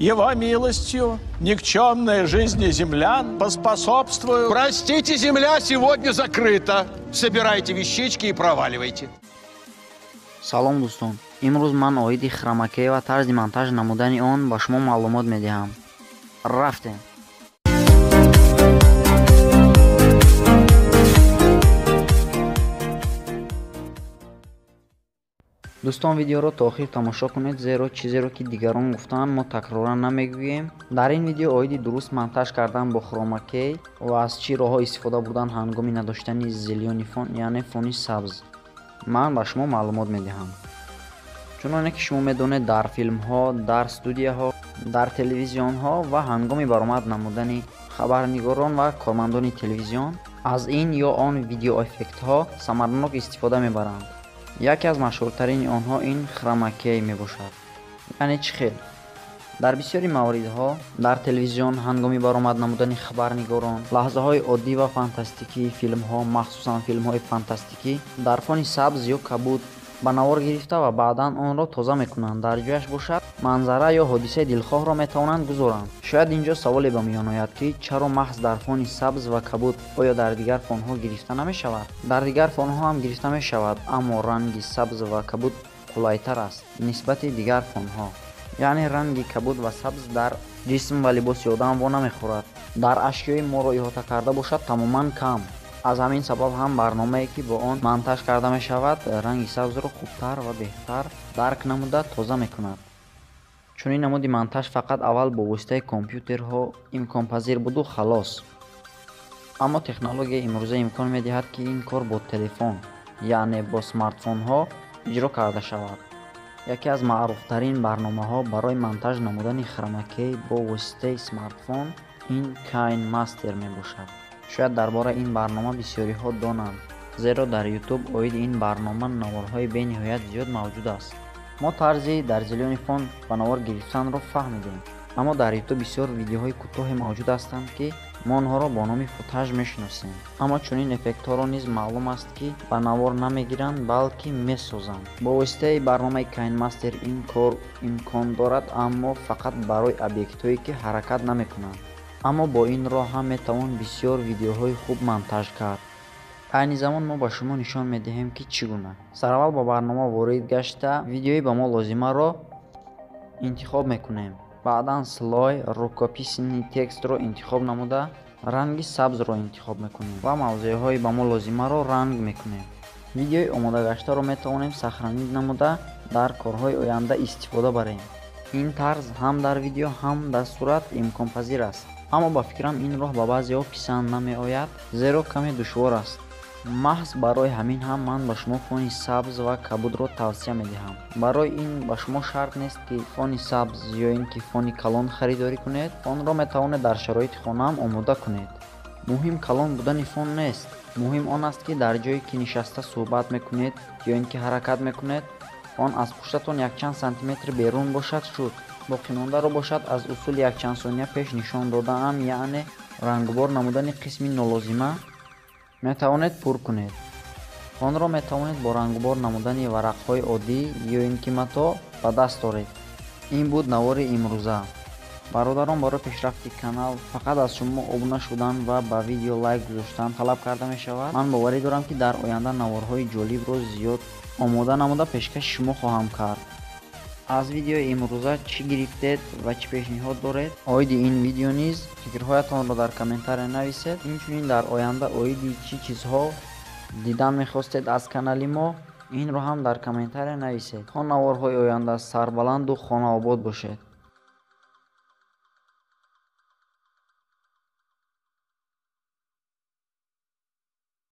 Его милостью никчемной жизни землян поспособствую... Простите, земля сегодня закрыта. Собирайте вещички и проваливайте. Салом, дӯстон. Имрӯз ман оиди хромакей ва тарзи монтаж намудани он ба шумо маълумот медиҳам. Рафтем. Дӯстон, видеоро то охир тамошо кунед, зеро чизеро ки дигарон гуфтаанд, мо такроран намегӯем. Дар ин видео оиди дуруст монтаж кардан бо хромакей ва аз чӣ роҳҳо истифода бурдан ҳангоми надоштани зелёный фон, яъне фони сабз, ман ба шумо маълумот медиҳам. Чуноне ки шумо медонед, дар филмҳо, дар студияҳо, дар телевизионҳо ва ҳангоми баромад намудани хабарнигорон ва кормандони телевизион аз ин ё он видеоэффектҳо самаранок истифода мебаранд. Яке аз машҳуртарини онҳо ин хромакей мебошад. Яъне чӣ хел? Дар бисёри мавридҳо дар телевизион ҳангоми баромад намудани хабарнигорон лаҳзаҳои оддӣ ва фантастикии филмҳо, махсусан филмҳои фантастикӣ, дар фони сабз ё кабуд ба навор гирифта ва баъдан онро тоза мекунанд. Дар ҷояш бошад манзара ё ҳодисаи дилхоҳро метавонанд гузоранд. Шояд инҷо саволе ба миён ояд, ки чаро маҳз дар фони сабз ва кабуд, оё дар дигар фонҳо гирифта намешавад? Дар дигар фонҳо ҳам гирифта мешавад, аммо ранги сабз ва кабуд қулайтар аст нисбати дигар фонҳо. Яъне ранги кабуд ва сабз дар ҷисм ва либоси одам во намехӯрад. Дар ашёи моро иҳота карда бошад тамоман кам. Аз ҳамин сабаб ҳам барномае, ки бо он монтаж карда мешавад, ранги сабзро хубтар ва беҳтар дарк намуда тоза мекунад. Чунин намуди монтаж фақат аввал бо воситаи компютерҳо имконпазир буду халос. Аммо технологияи имрӯза имкон медиҳад, ки ин кор бо телефон, яъне бо смартфонҳо иҷро карда шавад. Яке аз маъруфтарин барномаҳо барои монтаж намудани хромакей бо воситаи смартфон ин KineMaster мебошад. Шояд дар бораи ин барнома бисёриҳо донанд, зеро дар YouTube оиди ин барнома наворҳои бениҳоят зиёд мавҷуд аст. Мо тарзи дар зелёный фон ба навор гирифтанро фаҳмидем, аммо дар YouTube бисёр видеоҳои кӯтоҳе мавҷуд ҳастанд, ки мо онҳоро бо номи футаж мешиносем. Аммо чунин эффектҳоро низ маълум аст, ки ба навор намегиранд, балки месозанд. Бо воситаи барномаи KineMaster ин кор имкон дорад, аммо фақат барои объектҳое, ки ҳаракат намекунанд. Аммо бо ин роҳ ҳам метавон бисёр видеоҳои хуб монтаж кард. Айни замон мо ба шумо нишон медиҳем, ки чӣ гуна. Сараввал ба барнома ворид гашта, видеои ба мо лозимаро интихоб мекунем. Баъдан слой рукописный текстро интихоб намуда, ранги сабзро интихоб мекунем ва мавзеъҳои ба мо лозимаро ранг мекунем. Видеои омодагаштаро метавонем сохранить намуда дар корҳои оянда истифода барем. Ин тарз ҳам дар видео, ҳам дар сурат имконпазир аст. Аммо ба фикрам ин роҳ ба баъзеҳо писанд намеояд, зеро каме душвор аст. Маҳз барои ҳамин ҳам ман ба шумо фони сабз ва кабудро тавсия медиҳам. Барои ин ба шумо шарт нест, ки фони сабз ё ин ки фони калон харидорӣ кунед. Фонро метавонед дар шароити хонаам омода кунед. Муҳим калон будани фон нест. Муҳим он аст, ки дар ҷое ки нишаста суҳбат мекунед ё ин ки ҳаракат мекунед, он аз пуштатон якчанд сантиметр берун бошад шуд. Боқимондаро бошад аз усули якчанд сония пеш нишон додаам, яъне рангбор намудани қисми нолозима метавонед пур кунед. Онро метавонед бо рангбор намудани варақҳои оддӣ ё ин ки матоъ ба даст оред. Ин буд навори имрӯза. Бародарон, барои пешрафти канал фақат аз шумо обуна шудан ва ба видео лайк гузоштан талаб карда мешавад. Ман боварӣ дорам, ки дар оянда наворҳои ҷолибро зиёд омода намуда пешкаши шумо хоҳам кард. Аз видеои имрӯза чӣ гирифтед ва чӣ пешниҳод доред? Оиди ин видео низ фикрҳоятонро дар комментария нависед. Инчунин дар оянда оиди чӣ чизҳо дидан мехостед аз канали мо, инро ҳам дар комментария нависед. То наворҳои оянда сарбаланду хонаобод бошед.